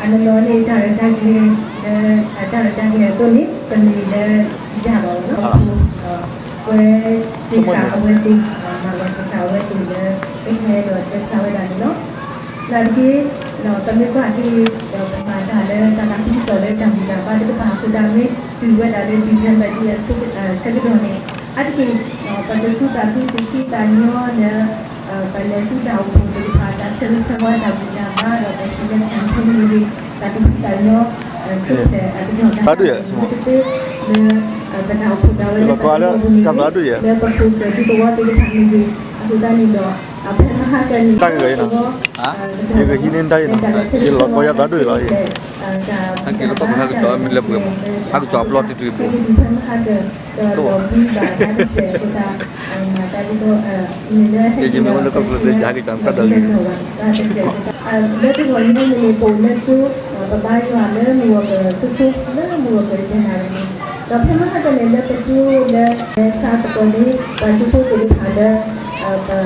အနီၢ်နီၢ်န့ၣ် တၢ်ရဲၣ်တၢ်ကျဲၤလၢ တၢ်ရဲၣ်တၢ်ကျဲၤအသိးန့ၣ် ပမ့ၢ်လၢယၤဘၣ်နီၤ အဖိ ကွဲသ့ၣ်ဃာ်အဝဲသ့ၣ် မၤလီၤပသးအဝဲသ့ၣ်လၢ ကဟဲဒီးတဲဖျါဝဲဒၣ်န့ၣ်လီၤ. နာ်သက့ ပမ့ၢ်ကွၢ်က့ၤ ဒီးပမၤတၢ်လၢတၢ်သးခုကစီၣ်လၢတၢ်ဘူၣ်တၢ်ဘါတကပၤအဃိသတး မ့ၢ်တုၤဝဲဒၣ်လၢ December အဆၢကတီၢ်န့ၣ် အါတက့ၢ် ပကသူၣ်သးခု ပသးခုပသးညီလၢ ပလဲၤဆူတၢ်အိၣ်ဖှိၣ်သ့ၣ်တဖၣ် တၢ်ဆၢဂ့ၤဆၢဝါ တၢ်ဘူၣ်တၢ်ဘါ ဒီးပဆဲးလဲၤ campaign မ့ၢ်ဂ့ၤ တၢ်သူၣ်ဖှံသးညီ သးဒုၣ်ယဲ လၢပတၢ်အိၣ်ဖှိၣ်ဒၣ်ဝဲလၢတၢ်အိၣ်ဖှိၣ်မ့ၢ်ဂ့ၤ လၢပဖိၣ်ဃဲၤဒူသဝီသ့ၣ်တဖၣ်မ့ၢ်ဂ့ၤ အဃိသတးန့ၣ်ဒီး ဖဲမဟါကၢန့ၣ် တၢ်ကဂၤအံၤနီၤ ယကဟံးန့ၢ်တၢ်အံၤနီၤ ယလီၤကီယသးဒုၣ်အံၤလီၤ ဟဲက့ၤလၢပှၤဟးကစီၣ်မ့ၢ်လၢပှဲၤမး ဟးကစီၣ်အပျီတံၢ်တံၢ်ဘိ ဟးကစီၣ်အပျီတံၢ်တံၢ်ဘိ ကဲ ယမ့ၢ်အိၣ်လၢကီၢ်ချၢဒီး ယဟးကစီၣ်တၢ်ဒိးလံ လၢတဂီၤညါန့ၣ် ပအိၣ်လၢကၠိ ပဘါယွၤလၢမုၢ်ဂီၤကၢၤ ဆိဆိလၢမုၢ်ဂီၤကၢၤတနၤန့ၣ် ဒီးဖဲမဟါကၢန့ၣ် လၢပကၠိလၢ ဖဲသကိးန့ၣ် ပှၤကၠိဖိသ့ၣ်တဖၣ်လၢ ပကညီ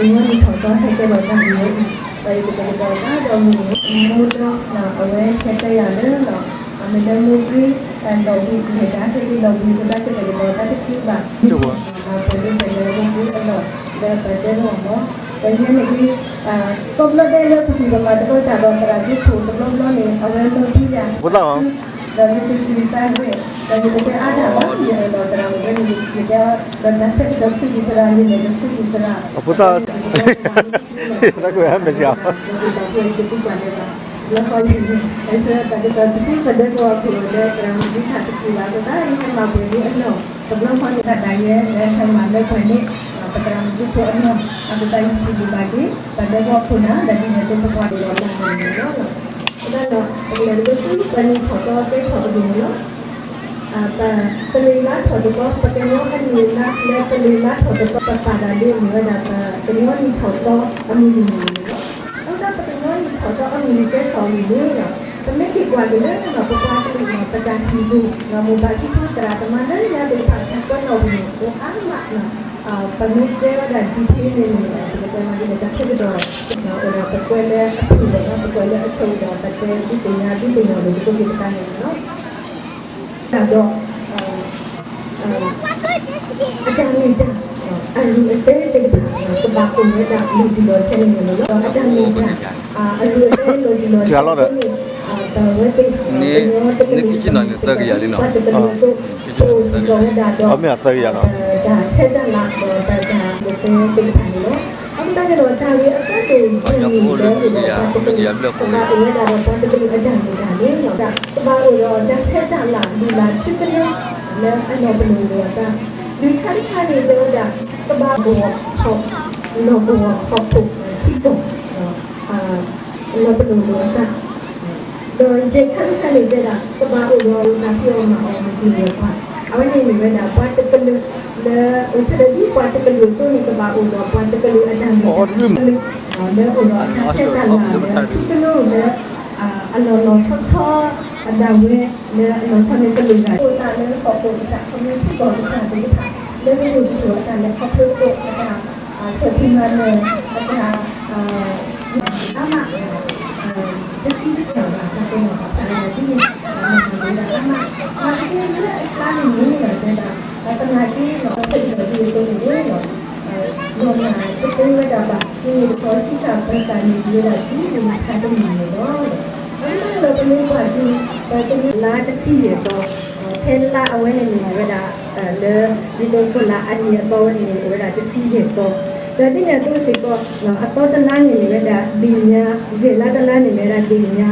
နံၣ်ထီၣ်သီဟဲကဲထီၣ်တၢ်ဂ့ၢ်ဝဲအံၤ ပှၤယကတဲာ်ကတီၤဘၣ်ဒီးမုၢ်ဂီၤ မိၢ်ဒီး အဝဲဟဲတဲယၤလၢ မ့ၢ်လၢမိၢ်ကရံ လီၤဝံၤ မ့ၢ်ဒၣ် ဟဲက့ၤလီၤဝံၤ ကဘၣ်ကတဲာ်ကတီၤတၢ်တသ့ဘၣ် ပှၤလၢပလဲၤဝဲက့ၤအလီၢ် လၢပတဲတဂီၢ်မး ပညါန့ၣ် ကိးဘျီဒဲလၢပကမၤသကိးတၢ်ဒီးသရၣ်ဒူဖိတဘျီဘျီန့ၣ် အဝဲမၢဖံယၤ ဒီးယတစံးတၢ်ဝဲ ဒီးယတတဲအါတၢ်ဘၣ် ယအဲၣ်ဒိးသရၣ်ဝဲန့ၣ် ယတဲအီၤ ဒီးတၢ်ဆၢကတီၢ်ဆူၣ်ဒံးသရၣ် ယလဲၤတဆူၣ်ဒံးသရၣ် အဖိသၣ် တၢ်ကွဲးဟဲမဲာ်ဆှး လီၤဃီလံ အဆၢတၢ်ကစီၣ်တသ့ ပဒဲကဝီၤခိၣ်လီၤလၢ သရၣ်မုၣ်ကထၣ်တက့ၢ်ဘၣ် သရၣ် ယဟဲမၤပှဲၤဒ်အနီၢ် တဘျီဃီန့ၣ် တၢ်ဒၣ်ယဲ လၢဟဲမၤလၢပှဲၤန့ၣ် ပသရၣ်မုၣ်ကထၣ်အနီၢ် အကတၢၢ်ယစံးဘျုးဘၣ်က့ၤ ပဒဲကဝီၤခိၣ်နၢ် ဒီးဒ်န့ၣ်အသိးပပှၤဒိၣ်လီၤလၢ်န့ၣ်လီၤ. အဃိသတးဒီး ပကလဲၤတက့ၢ်ဆူ ပနံၣ်ထီၣ်သီကဲထီၣ်အဂ့ၢ်န့ၣ်လီၤ. ပ, ပလ့ၤလါထီၣ်တသီ ပကညီအနံၣ်အလါ လၢပလ့ၤလါထီၣ်တသီ ပပာ်ဒၣ်လၢမ့ၢ်ဝဲဒၣ် ပကညီနံၣ်ထီၣ်သီအမုၢ်နံၤန့ၣ်လီၤ. အဃိသတး ပကညီနံၣ်ထီၣ်သီအမုၢ်နံၤကဲထီၣ်အဂ့ၢ်န့ၣ် ပမ့ၢ်က့ၤကွၢ်က့ၤလၢ ပပှၤကလုာ် ပတၢ်ဟံၣ်ပူၤ မိၢ်ပၢ်ဖံဖုသရၣ်သမါလၢညါသ့ၣ်တဖၣ် တၢ်ကွဲးနီၣ်ဝံၤန့ၣ် အိၣ်အါမး ပမ့ၢ်တဲဝဲဒၣ်ဒ်ဖဲန့ၣ်န့ၣ် ပကတဲမ့ၢ်ဒ်န့ၣ် တၢ်ဆၢကတီၢ် အိၣ်ဒီးပကွဲးလၢအဖုၣ်ဒီး ပကွဲးလၢအဆိဒီး ပတဲဒ်သ့ၣ်ညါဒ်သ့ၣ်ညါလိာ်သကိးက့ၤတခါန့ၣ်လီၤ. ဒီး အတၢ်မ့ၢ်တၢ် အရူၢ်အသဲသ့ၣ်တဖၣ် ကဘၣ်အိၣ်ဝဲဒၣ်လီၤတံၢ်လီၤဆဲးန့ၣ်လီၤ. ဒီးအတၢ်မ့ၢ်တၢ် အရူၢ်အသဲလီၤတံၢ်လီၤဆဲးန့ၣ် ပဝဲသ့ၣ် ပှၤတကလုာ် ပှၤတကလုာ်အသိး ပအိၣ်စ့ၢ်ကီးဝဲဒၣ်ဒီး တၢ်ဆဲးတၢ်လၤဒီးတၢ် တၢ်လီၤသဲသ့ၣ်တဖၣ်န့ၣ်လီၤ. အဃိသတးန့ၣ်ဒီး တၢ်ဂ့ၢ်အသီတၢ်ဂ့ၢ်န့ၣ် လၢအိၣ်ဒီးပှၤတကလုာ် ကဘၣ်အိၣ်ဝဲဒၣ်ဒီးပှၤတကလုာ်အတၢ်မ့ၢ်တၢ်န့ၣ်လီၤ. ကဘၣ်အိၣ်ဒီးတၢ်ဆဲးတၢ်လၤ လုၢ်လၢ်ထူသနူ လၢအလီၢ်ပလိာ်လိာ်အသး ဒုးခါတခါန့ၣ် တဲဝဲဒၣ် ကဘၣ်အိၣ် လီၢ်ကဝီၤဟီၣ်ခိၣ်ထံကီၢ် လီၢ်ပလိာ်လိာ်အသး ဒီးယဲၢ်ခါတခါန့ၣ်တဲဒၣ် ကဘၣ်အိၣ်ဒီးတၢ်ဖံးအီၣ်မၤအီၣ်မုၢ်တနံၤအပှၤ အဝဲန့ၣ်မ့ၢ်ဝဲဒၣ်ပှၤတကလုာ် လၢအိၣ်ဆၢဒၢဒ်ပှၤတကလုာ်အသိးန့ၣ် ကဘၣ်အိၣ်ဒီးပှၤတကလုာ်အတၢ်မ့ၢ်တၢ် လၢအိၣ်ဒီးအတၢ်ဆဲးတၢ်လၤလၢထူသနူလၢ အလီၢ်လီၢ်ဆီဆီ အဒၣ်ဝဲ လၢအလီၢ်ဆီန့ၣ်ကလုာ်ဂၤ အိၣ်သးလၢဟီၣ်ခိၣ်အတၢ်ခီဖျိထံကီၢ်ကစၢ်သ့ၣ်တဖၣ် လၢမုၢ်တစိၤအတၢ်လဲၤခီဖျိအသိး အတၢ် ဖျိးဖံးမၤနၢၤ အတၢ် အါမး တဆံးတစှၤဘၣ် တၢ်ကဲထီၣ်ဘၣ်ဖျါဝဲဒၣ်ဒ်န့ၣ် မၤနၢၤဝဲဒၣ်အါမး နာ်သက့လၢအကျါန့ၣ်န့ၣ် တဲဒၣ် ပနာ်က့ဒီး ဆဲးကတီၢ်ဒ်အသိးန့ၣ်န့ၣ် လီၤနာ်တသ့ဝဲဒၣ်ဘၣ် မ့မ့ၢ်တခီ စံးထီၣ်ပတၢ်န့ၣ် ဒ်ဝဲဒၣ်ထံမုၢ်ဆါတနံၤန့ၣ်လီၤ. အဃိသတးဒီး ပမ့ၢ်ကွၢ်က့ၤ ပကညီလါတဆံယဲၢ်သီ ဖဲလါအဝဲန့ၣ်န့ၣ် မ့ၢ်ဝဲဒၣ် လၢ ဒ်သိးကီၢ်လါအနံၤအသီဝဲန့ၣ်န့ၣ် အိၣ်ဝဲဒၣ်တဆံယဲၢ်သီ ဒီးဒ်န့ၣ်အသိးစ့ၢ်ကီး အသီတလါန့ၣ်မ့ၢ်ဝဲဒၣ် ဒ့ၣ်ညါ ယဲၢ်လါတလါန့ၣ်မ့ၢ်ဝဲဒၣ် ဒ့ၣ်ညါ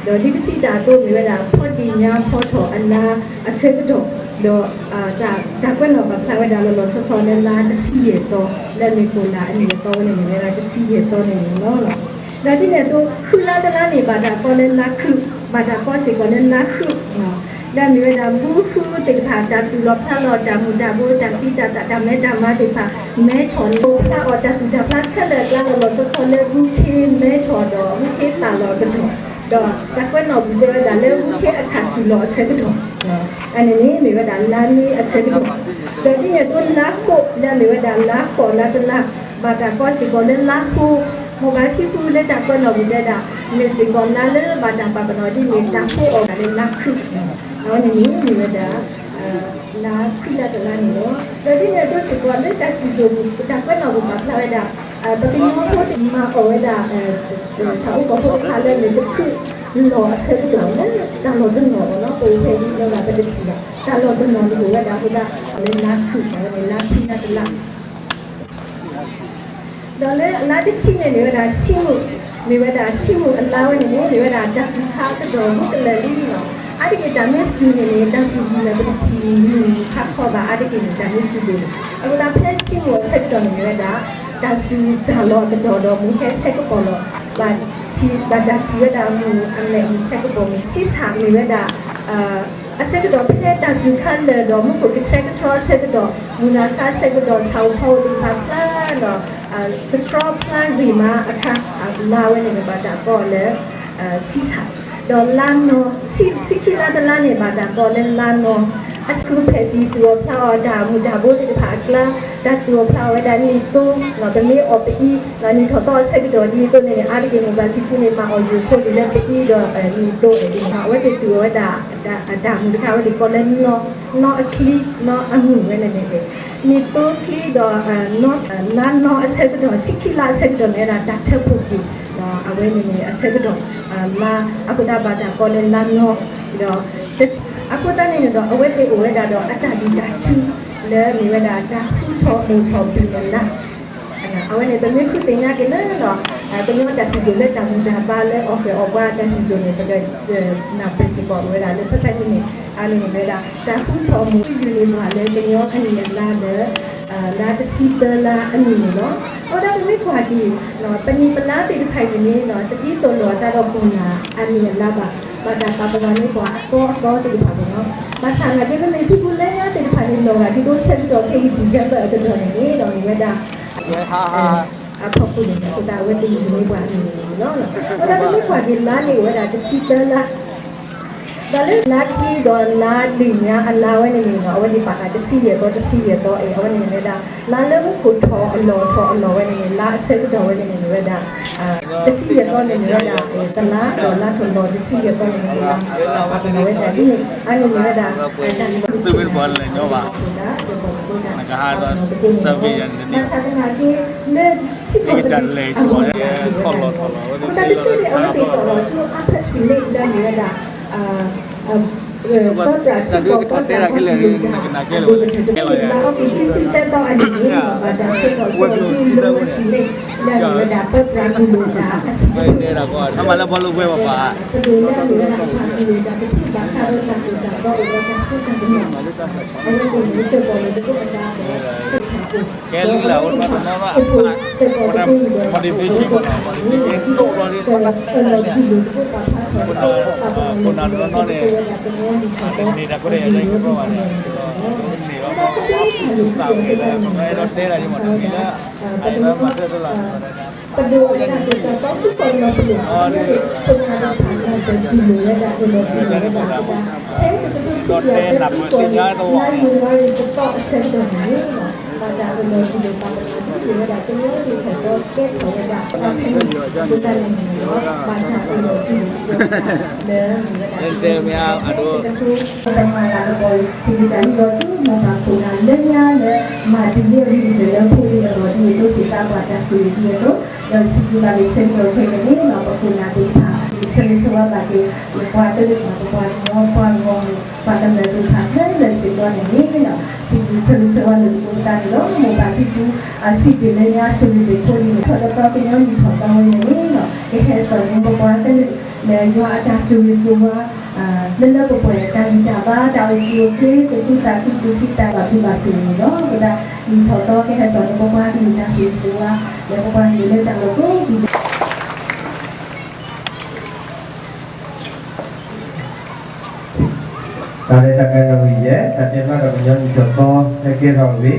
ဒီးဒ်ပစံးတၢ်အသိးမ့ၢ်ဝဲဒၣ် ဖီဒ့ၣ်ညါဖီထီၣ်အလါအဆၢကတီၢ် ဒီး တၢ်ကွဲးနီၣ်ပာ်ဖျါဝဲဒၣ်လီၤလီၤဆီဆီလၢလါတဆံယဲၢ်သီ လၢမ့ၢ်ကီၢ်လါအနံၤအသီဝဲန့ၣ်န့ၣ် မ့ၢ်ဝဲဒၣ်တဆံယဲၢ်သီန့ၣ်န့ၣ်လီၤ. ဒီးဒ်န့ၣ်အသိး ဃုလါတလါန့ၣ် ဘၣ်တၢ်ကီလၢလါခုၣ် ဘၣ်တၢ်ကီစ့ၢ်ကီးလၢလါဃုၣ် လၢအမ့ၢ်ဝဲဒၣ် ဘုဃုသ့ၣ်တဖၣ် တၢ်သူၣ်လီၤဖျးလီၤ တၢ်မူၤတၢ်ဘိ တၢ်သံတၢ်သး တၢ်မဲတၢ်မါသ့ၣ်တဖၣ် မဲထီၣ်လီၤဖျါအီၤ တၢ်သူၣ်တၢ်ဖျးခဲလၢာ်အကျါလီၤလီၤဆီဆီလၢ ဘုခ့မဲထီၣ်ဒီး ဘုခ့သၣ်လီၤကတီၢ် ဒီးတၢ်ကွဲးနီၣ်ပူၤတဲဝဲဒၣ်လၢ ဘုခ့အခၣ်ဆူၣ်လီၤအဆၢကတီၢ် အန့ၣ်န့ၣ် မ့ၢ်ဝဲဒၣ်လါမ့ၤအဆၢကတီၢ် ဒီးဒ်န့ၣ်အသိးလါဃိး လၢအမ့ၢ်ဝဲဒၣ်လါဃိးလါတလါ ဘၣ်တၢ်ကီစ့ၢ်ကီးလၢလါဃိး မိၢ်ပၢ်ဖံဖုလၢတၢ်ကွဲးနီၣ်ဂံၢ်တဲဒၣ်, မ့ၢ်စ့ၢ်ကီးလါလၢဘၣ်တၢ်ပာ်ပနီၣ်ဒ်န့ၣ် တၢ်ဖိအီၤဒၣ်လၢလါခုၣ်, အဝဲန့ၣ်န့ၣ် မ့ၢ်ဝဲဒၣ် လါဖံလါတလါန့ၣ်လီၤ. ဒီးဒ်န့ၣ်အသိးစ့ၢ်ကီးလၢတၢ်စံၣ်စိၤ တၢ်ကွဲးနီၣ်ဂံၢ်ပာ်ဖျါဝဲဒၣ် ပကညီဖိသ့ၣ်မၤအီၣ်ဝဲဒၣ် တၢ်အိၣ်ဖှိၣ်ဖိတဖၣ်လၢမ့ၢ်တချုးလီၤအဆၢကတီၢ်လၢ တၢ်လီၢ်တနီၤအဂီၢ်န့ၣ် ပအိၣ်ဖဲအံၤလၢဘၣ်ပတထံၣ်ဘၣ် တၢ်လီၢ်တနီၤန့ၣ်အိၣ်ဝဲဒၣ်အဃိသတး လၢလါခုၣ် အဝဲန့ၣ်လါဖံလါတလါ ဒီးလၢအလါတဆံန့ၣ်မ့ၢ်ဝဲဒၣ်ဆံမုၣ်, မ့ၢ်ဝဲဒၣ်ဆံမုၣ်အလါဝဲန့ၣ်န့ၣ် မ့ၢ်ဝဲဒၣ်တၢ်စူၤခါအကတီၢ်မူကလၢာ်လံလီၤ. အါတက့ၢ်တၢ်မ့ၢ်စူၤန့ၣ်န့ၣ် တၢ်စူၤမုၢ်လၢပတထံၣ်မုၢ်ဆါခီဘၣ် အါတက့ၢ်န့ၣ် တၢ်မ့ၢ်စူၤဒိၣ်န့ၣ် အဃိသတးဖဲဆံမုၣ်အဆၢကတီၢ်န့ၣ်မ့ၢ်ဝဲဒၣ် တၢ်စူၤတၢ်လီၢ်အကတီၢ်ဒီးမုၢ်ဟဲဆဲကပီၤလီၤ. ဘၣ်တၢ်ထံၣ်ဝဲဒၣ်မုၢ်အမဲာ်မုၢ်ဆဲကပီၤမ့ၢ် ဆံဆၣ်မ့ၢ်ဝဲဒၣ် အဆၢကတီၢ်ဖဲတၢ်စူၤခါလၢာ်ဒီးမူခိၣ်ကဆှဲကဆှီအဆၢကတီၢ် မုၢ်နၤခါအဆၢကတီၢ် ဆၣ်ဧိၤဖီဧိၤသ့ၣ်တဖၣ်ဖျါဒီး ကဆှီဖျါဂ့ၤမးအခါ လါဝဲန့ၣ်န့ၣ် ဘၣ်တၢ်ကိးလၢ ဆံဆၣ်, ဒီးလါနီၤ ဆံခံလါတလါန့ၣ် ဘၣ်တၢ်ကိးလၢလါနီၤ, အဆၢကတီၢ်ဖဲတံၤသူၣ်အီၣ်ဖျါအီၣ် တၢ်မူၤတၢ်ဘိသ့ၣ်တဖၣ်အကျါ တၢ်သူၣ်အီၣ်ဖျါအီၣ်ဝဲဒၣ်နံၣ်သိ, ပမ့ၢ်အီၣ်ပအံၤ နံၣ်ထီၣ်သီအဆၢကတီၢ်ဒ်သိးန့ၣ် အါတက့ၢ်မိၢ်ပၢ်ဖံဖုန့ၣ် မၤအီၣ်ယိာ်ဖိဒ်လၢပအံၤဒီးနံၣ်သိအဲၣ်ဒ်န့ၣ် အဝဲသ့ၣ်သူၣ်အီၣ်ဝဲဒၣ် တၢ်မူၤတခါ အဝဲသ့ၣ်ကိးလၢ နီၤအချံ နီၤအမုၢ်ဝဲန့ၣ်န့ၣ် နံၣ်သိချံဒီး လါနီၤအဆၢကတီၢ် ဆံခံလါအဆၢကတီၢ်န့ၣ် ဝဲဒၣ်တၢ်ထၢဖှိၣ်ပူၤ အဝဲန့ၣ်န့ၣ် အဆၢကတီၢ် လါအဃိသတးဘၣ်တၢ်ကိးလၢလါနီၤဒီး အဃိသတးန့ၣ်န့ၣ်ဒီး အဝဲသ့ၣ်အိၣ်ဝဲဒၣ်ဒီးအတၢ်ဒုၣ်တၢ်ထု လၢမ့ၢ်ဝဲဒၣ်တၢ်ဃုထီၣ်အိၣ်ထီၣ်ဘုၣ်လၢ်လၢ် အဝဲန့ၣ် ပမ့ၢ်ဃုသ့ၣ်ညါက့ၤလၢဒီး ကညီတၢ်စံၣ်စိၤလၢတၢ်ဘူၣ်တၢ်ဘါလၢအီၣ်ဃဲၤအီၣ်ပှၤတၢ်စံၣ်စိၤန့ၣ် ပကနၢ်ပၢၢ်စ့ၢ်ကီးဝဲဒၣ်လၢဖဲဖဲန့ၣ်န့ၣ် အန့ၣ်မ့ၢ်ဝဲဒၣ် တၢ်ဃုထီၣ်မူယူၢ်န့ၢ်ပှၤလၢကညီအနံၣ်အလါလၢ လါတဆံသၢလါအနံၣ်န့ၣ်လီၤ. အဃိသတးပမ့ၢ်ကွၢ်က့ၤ ပနံၣ်ပလါသ့ၣ်တဖၣ်အံၤန့ၣ် တဒ်သိးလိာ်အသးဒီးပှၤနၤအနံၣ်အလါဘၣ်, ဘၣ်တၢ်ပာ်ပနီၣ်န့ၢ်ပှၤအသီအသီသ့ၣ်တဖၣ်န့ၣ်လီၤ. ဘၣ်ဆၣ်နာ်က့ ပမ့ၢ်ဖံဖုလၢညါသ့ၣ်တဖၣ်န့ၣ် လီၤဂာ်ဒ်သိးဆၢကတီၢ်ခဲအံၤ December အကတီၢ်န့ၣ်န့ၣ် ဒီးမ့ၢ်ဝဲဒၣ် အဖီခိၣ်န့ၣ် အဃိသတးအဝဲသ့ၣ်ယူၢ်န့ၢ်ပှၤအနံၣ်န့ၣ်လီၤ. အဃိသတးပမ့ၢ်ကွၢ်က့ၤလါန့ၣ် အိၣ်ဝဲဒၣ်တဆံသၢလါ ဒီးလၢလါခံဒီးလါလံာ်ညါအလါဝဲန့ၣ်န့ၣ် အဝဲသ့ၣ်ပာ်ဃာ်တဆံယဲၢ်သီ တဆံယဲၢ်သီအံၤ အဝဲန့ၣ်မ့ၢ်ဝဲဒၣ် လါလၢမူခိၣ်ထီၣ်အလီၢ်ထီၣ်အလီၢ်ဝဲန့ၣ်န့ၣ် လါအဆၢကတီၢ်ဝဲန့ၣ်န့ၣ်မ့ၢ်ဝဲဒၣ် တဆံယဲၢ်သီန့ၣ်မ့ၢ်ဝဲဒၣ် တလါ ဒီးလါထီၣ်လီၢ်တဆံယဲၢ်သီန့ၣ်မ့ၢ်ဝဲဒၣ် ပာ်ပနီၣ်ဝဲဒၣ်ဒ်န့ၣ် အါန့ၣ်မ့ၢ်ဝဲဒၣ် တၢ်လၢ နကဟးဒီး survey ယၤန့ၣ် ဘၣ်ဆၣ်သနာ်က့ လၢထံကီၢ်တဘ့ၣ်အဂီၢ်န့ၣ် အဃိသတးတချုးန့ၣ် အဝဲသ့ၣ်ထီၣ်လီၤဆူအါဖၢၣ်ဆံးန့ၣ်လၢမ့ၢ်ဝဲဒၣ် ပၢပြးထံကီၢ်ပၢပြးဖီၣ်လိာ်တၢ် အဒိၣ်ကတၢၢ်တဘ့ၣ်န့ၣ် လါအီကူးခံဆံသၢသီအနံၤန့ၣ် ဘၣ်တၢ်ဆှၢထီၣ်ဆှၢအီၤဆူလၢဝဲဆံးန့ၣ် လၢမ့ၢ်ဝဲဒၣ်ပၢပြးကူၣ်လိာ်တၢ်အဆံး ပဒိၣ်လၢမ့ၢ်ဝဲဒၣ်ပၢပြးကူၣ်လိာ်တၢ် ပထံၣ်ဘၣ်ဃးဒီးတၢ်သိၣ်တၢ်သီအိၣ်ဒီးတၢ်စိတၢ်ကမီၤ အဝဲသ့ၣ်န့ၣ်တၢ်ကီၢ်လၢတဘိအသး ကဲလၢလၢ အိၣ်တနီၤနီၤ motivation မ့ၢ်နီၤ motivation ဒိၣ်လီၤန့ၣ် ခိၣ်နၢ်တနီၤနီၤန့ၣ် တမ့ၢ်တၢ်ကီတၢ်ခဲလၢအံၤကဘၣ်ဘၣ်န့ၣ် တမ့ၢ်လၢ ပှၤသူၣ်သးဝဲလၢ ပအဲၣ်ဒိးတဲတၢ်ယမၤတမ့ၢ်လၢ အမၤတၢ်တလၢ ပဒိၣ်အတၢ်သိၣ်တၢ်သီ သုးခိၣ်လီၤပလိာ် ဒီးတဲနၢ်ပၢၢ်သ့ၣ်ညါတဝီ ဘၣ်တၢ်အၢၣ်လီၤတူၢ်လိာ်ပာ်ပနီၣ်ဒ်မ့ၢ်ဝဲဒၣ် ကညီတၢ်ထီၣ်ကဲထီၣ်ဝဲဒၣ် အဃိသတးန့ၣ် ဘၣ်တၢ်အၢၣ်လီၤတူၢ်လိာ် လၢမ့ၢ်ဝဲဒၣ် တဲမ့ၢ်အဒိ ပမၤလၤကပီၤ ပမ့ၢ်တၢ်လုၢ်လီၤဆူ မိၢ်ပၢ်ခိၣ်နၢ်လၢညါလၢ မၤတ့ၢ်လံအဂ့ၢ်ဒ်သိးလၢဖိလံၤအဂီၢ် ဒ်သိးသ့ၣ်သးပှၤတၢ်ဆိၣ်ဂ့ၤဒ်သိး ဒီးစံးဘျုးဘၣ်က့ၤဆၢကတီၢ်ခဲအံၤန့ၣ် ပခိၣ်နၢ်သ့ၣ်တဖၣ် ဆၢဂ့ၤဆၢဝါဘၣ်က့ၤ ပပှၤကလုာ် ပပှၤကညီ ပှၤဂီၢ်မုၢ် ပှၤကမျၢၢ်သ့ၣ်တဖၣ်ခဲလၢာ်စ့ၢ်ကီးန့ၣ်န့ၣ် စံးဘျုးဆၢဂ့ၤဆၢဝါလိာ်သကိးပသးန့ၣ်လီၤ. မိၢ်ပၢ်ဖံဖု စံးတ့ၢ်လၢညါဆိၣ်ဂ့ၤတ့ၢ်ဖိလံၤန့ၣ် ထီၣ်တသီကညီနံၣ်ထီၣ်သီဝဲန့ၣ်န့ၣ် ကဟဲစိာ်န့ၢ်ပပှၤကလုာ် လၢယွၤအတၢ်ဆိၣ်ဂ့ၤဆိၣ်ဝါ လၢလၢပှဲၤပှဲၤ တၢ်ဂံၢ်တၢ်ဘါ တၢ်အိၣ်ဆူၣ်အိၣ်ချ့ ကသူၣ်သးခု သူၣ်ခုသးခု ဘၣ်ဘျုးဘၣ်ဆိၣ်ဂ့ၤန့ၣ်လီၤ. အဃိသတး နံၣ်ထီၣ်သီကဟဲစိာ်န့ၢ်ပပှၤကလုာ်တၢ်ဆိၣ်ဂ့ၤဆိၣ်ဝါ လၢပပှၤကလုာ်လၢတၢ်လီၢ်ကိးဒံး တၢ်ရဲၣ်တၢ်ကျဲၤနီၣ်ဂံၢ်ယဲၢ် တၢ်တဲဘၣ်ဒီးကညီနံၣ်ထီၣ်သီ ဟဲကဲထီၣ်ဂ့ၤ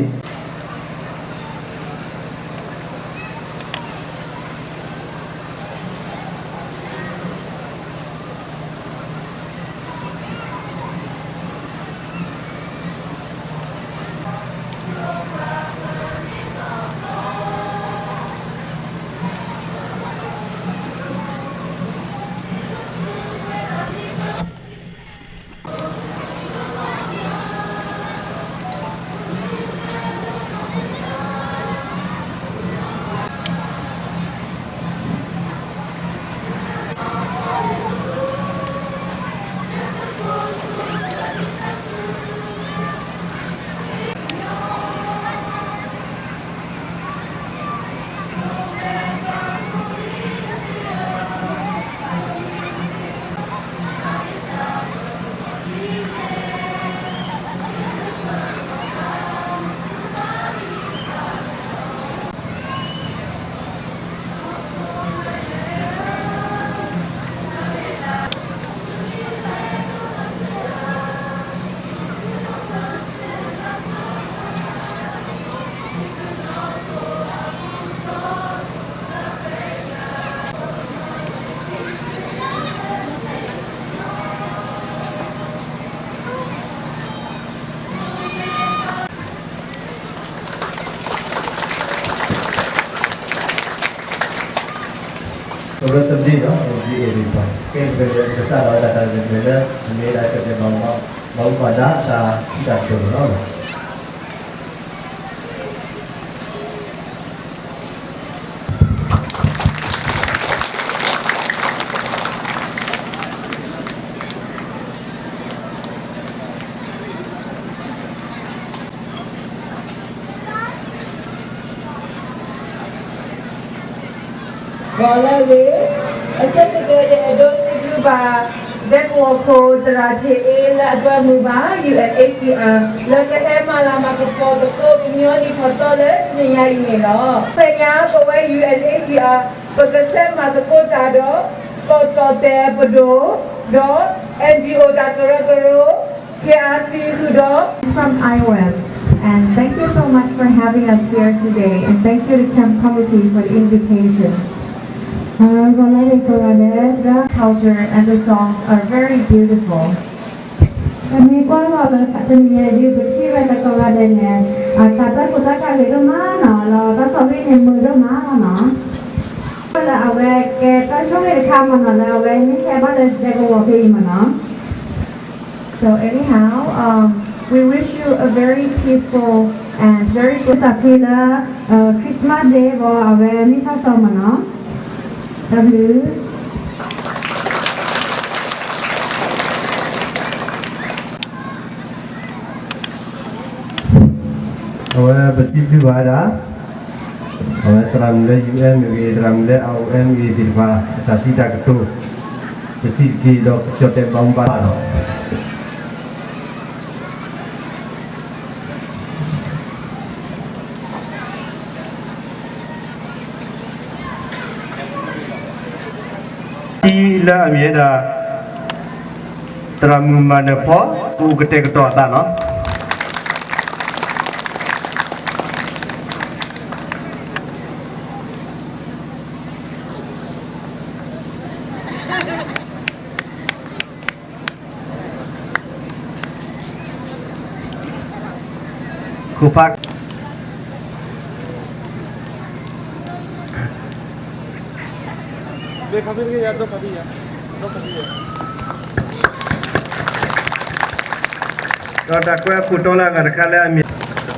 ကရၢသဘျ့ဒီး ကဘျ့အ့ၣ်သ့ၣ်တဖၣ် ကဲတဖၣ်လၢကစးထီၣ်ဝဲဒၣ်တၢ်ရဲၣ်တၢ်ကျဲၤလၢ အမ့ၢ်ဝဲဒၣ်ကတဲာ်ဘၣ်မူဘၣ်ဒါတၢ်ထံတၢ်ကတိၤန့ၣ်လီၤ. ဂီၤလၢအဂ့ၤ, အဆိကတၢၢ်ယအဲၣ်ဒိးစံးဘျုးဘၣ် ဒဲကဝီၤခိၣ် သရၣ်ထံးအ့ လၢအပၢမုၢ်ဘၣ် ယူၣ်အဲၣ်အ့ၣ်စံၣ်အၣ် လၢကဟဲမၤလၤမၤကပီၤသကိးကညီလံာ်ထီၣ်သီလၢတနံၤညါအံၤန့ၣ်လီၤ. ခဲအံၤပဝဲ ယူၣ်အဲၣ်အ့ၣ်စံၣ်အၣ် ပကဆဲးမၤသကိးတၢ်ဒီး ကီၢ်ကၠီၣ်တဲၣ်ပဒိၣ် ဒီး NGO တၢ်ကရၢကရိ KRC ဃုာ်ဒီး from I O M, and thank you so much for having us here today, and thank you to camp committee for the invitation. ဂီၤလၢအဂ့ၤကိးဂၤဒဲး, the culture and the songs are very beautiful. ပမ့ၢ်ကွၢ်လီၤလၢတနံၤညါအံၤ ပထံၣ်ဝဲကိးဂၤဒဲးန့ၣ် အတၢ်သူၣ်ခုသးခုဂ့ၤဒိၣ်မးနီၤ, လီၤတၢ်ဆီၣ်ဂ့ၤန့ၣ်မုာ်ဒိၣ်မးလီၤနီၤ. လၢအဝဲကဲတၢ်ဆိၣ်ဂ့ၤတခါမ့ၢ်နီၤ လၢအဝဲမ့ၢ်ဟဲဘၣ်လၢဒဲကဝီၤဖဲအံၤမ့ၢ်နီၤ. So anyhow, um, we wish you a very peaceful and very good တၢ်ဖဲလၢ Christmas Day ဘၣ် အဝဲမ့ၢ်တၢ်တီမ့ၢ်နီၤ. တၢ်ဘျုး အဝဲပစံးဘျုးဘၣ်ဝဲဒၣ် အဝဲသရၣ်မုၣ်လၢ ယူၣ်အဲၣ်မ့ၢ်ဂ့ၤ သရၣ်မုၣ်လၢ အါအိၣ်အဲၣ်မ့ၢ်ဂ့ၤသ့ၣ်တဖၣ် အတၢ်စံးတၢ်ကတိၤ ပစံးတက့ၢ်ဒီးကၠီၣ်တဲၣ်ဘၣ်မူဘၣ်ဒါလီၤ. လၢအမ့ၢ်ဝဲဒၣ် သရၣ်မုၣ်မၤနၢၤဖီ အိၣ်ကတဲာ်ကတီၤအသးလီၤ. ခိၣ်ဖး ဒီးတၢ်ကွဲးအခိၣ်တီလၢအဂၤတခါလၢအမ့ၢ် တၢ်ဘျု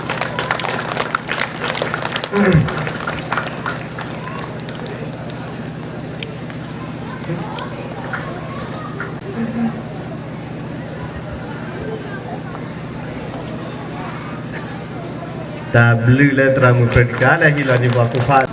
းလၢသရၣ်မုၣ် Frederica လၢဟ့ၣ်လီၤန့ၢ်ပှၤခိၣ်ဖး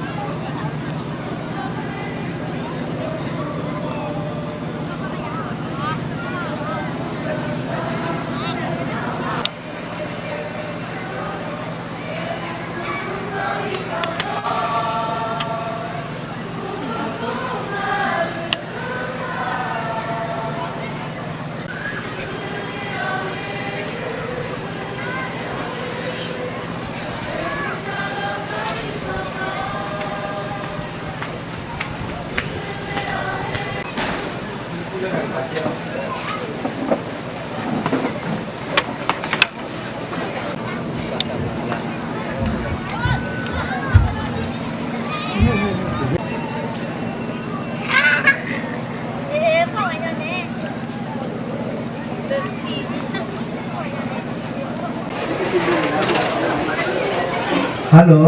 Hello,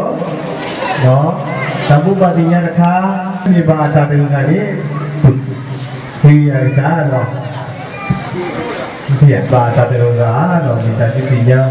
တၢ်ဘိးဘၣ်သ့ၣ်ညါတခါ မ့ၢ်ဘၣ်အတၢ်တဂၤန့ၣ် ပှၤကစၢ်လီၤ, ဘၣ်တၢ်တဂၤဂၤလီၤ မ့ၢ်တၢ်ဒုးသ့ၣ်ညါ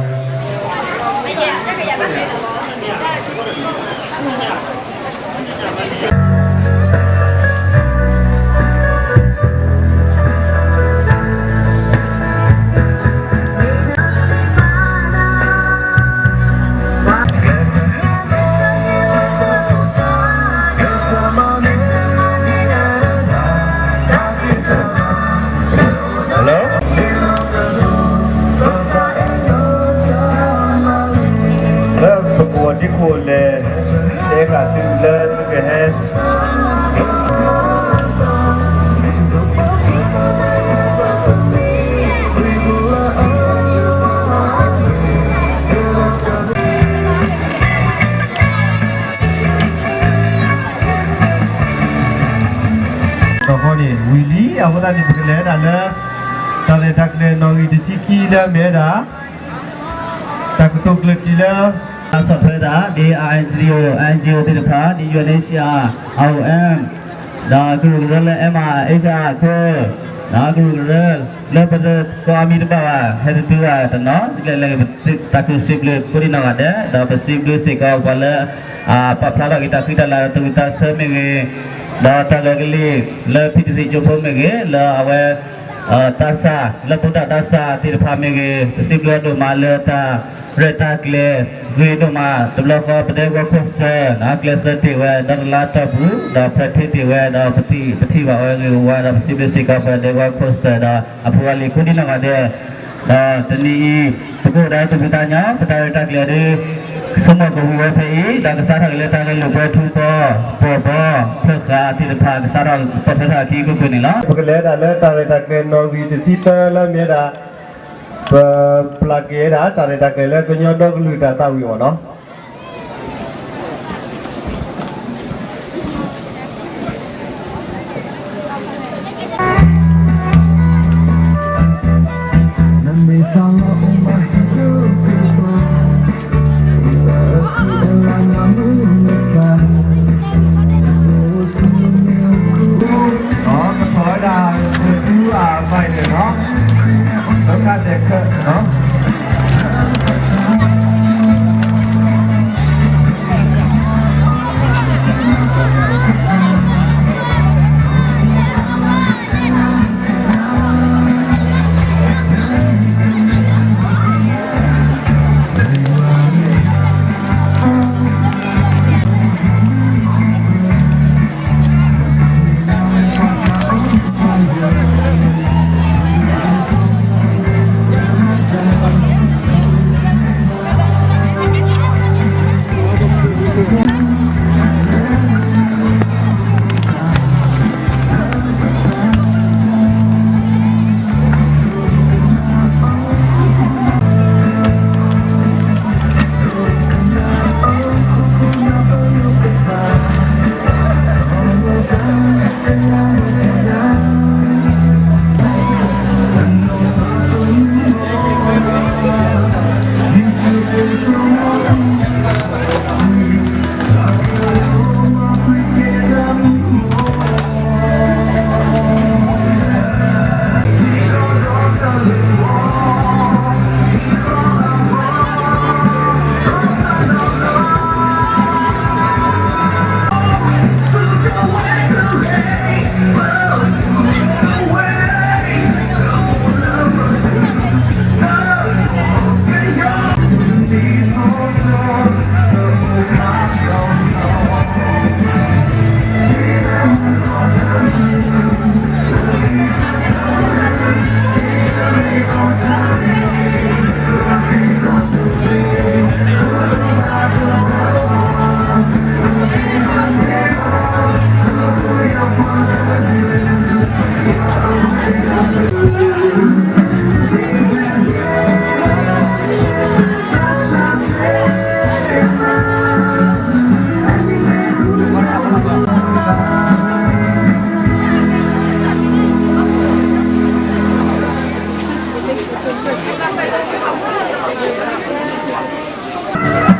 Hello? လၢပကဝီၤဒံခိၣ်လဲၣ် တဲဃာ်သုလၢသုကဟဲ အဃိသတးန့ၣ် ပကလဲၤဝဲဒၣ်လၢ တၢ်ရဲၣ်တၢ်ကျဲၤနီၣ်ဂံၢ်တဆံခံလၢအမ့ၢ်ဝဲဒၣ် တၢ်ကတိၤကျၢၢ်က့ၤလၢ တၢ်ဆီၣ်ထွဲဒၣ် ဒ် N G O, N G O သ့ၣ်တဖၣ် ဒ် U N H C R, R O M, ဒီးကရူၢ်ကရၢလၢ M I H R အဃိ, ဒီးကရူၢ်ကရၢ လၢပတကိးအမံၤတဘၣ်ဘၣ် ဟဲတတုၤဘၣ်တနီၤ တကျဲလဲၤ တၢ်ကစံးဘျုးကိးဒံနီၢ်ဂၤဒဲး ဒီးပစံးဘျုးစ့ၢ်ကီးပှၤလၢ ပာ်ဖျါထီၣ်က့ၤတၢ်ဃံတၢ်လၤ တၢ်ဝံသးဆၢမ့ၢ်ဂ့ၤ, ဒီးတၢ်ဂဲၤကလံၣ်လၢ P T C ကၠိဖိမ့ၢ်ဂ့ၤ လၢအဝဲ တၢ်ဆါ လၢပတၢ်တၢ်ဆါသ့ၣ်တဖၣ်မ့ၢ်ဂ့ၤ ပစံးဘျုးအဒိၣ်မးလၢတၢ်ရဲၣ်တၢ်ကျဲၤဂ့ၤဒိၣ်မး တဘျီဃီပဒဲကဝီၤခိၣ်စၢၤ ကျဲးစၢးတ့ၢ်ဝဲ ဒီတလါတီၢ်ပူၤ ဒီးဖျဲးထ့တ့ၢ်ဝဲ ဒီးပထံၣ်ဘၣ်ဝဲဂ့ၤဝါ ဒီးပစံးဘျုးစ့ၢ်ကီးပဒဲကဝီၤခိၣ်စၢၤ ဒီးအဖိအလံၤကိးဒံနီၢ်ဂၤဒဲး ဒီးတနံၤအံၤ ပကအိၣ်ဒီးတၢ်ဖံးတၢ်ညၣ် ပတၢ်ရဲၣ်တၢ်ကျဲၤဒီး ဆိကမိၣ်ကဝံၤဝဲဖဲအံၤ ဒီးကစးထီၣ်က့ၤလၢတၢ်ဂဲၤလိာ်ကွဲထူကီၢ် ပှဲၤဘီ ဖၢဃာ်သ့ၣ်တဖၣ် ကစးထီၣ်ကပီၤထွဲထီၣ်အခံကွ့ၢ်ကွ့ၢ်န့ၣ်လီၤ. ပကလဲၤဝဲဒၣ်လၢတၢ်ရဲၣ်တၢ်ကျဲၤနီၣ်ဂံၢ်တဆံသၢလၢမ့ၢ်ဝဲဒၣ် ပပျၢ်က့ၤဝဲဒၣ် တၢ်ရဲၣ်တၢ်ကျဲၤလၢကညီဒီကလုာ်တၢ်သးဝံၣ်အဂီၢ်နီၤ. ကဆီၣ်ဝဲဒၣ် တၢ်သူအဘၣ်န့ၣ်နီၤ လၢကါတဲာ်ခၢၣ်နီၤ.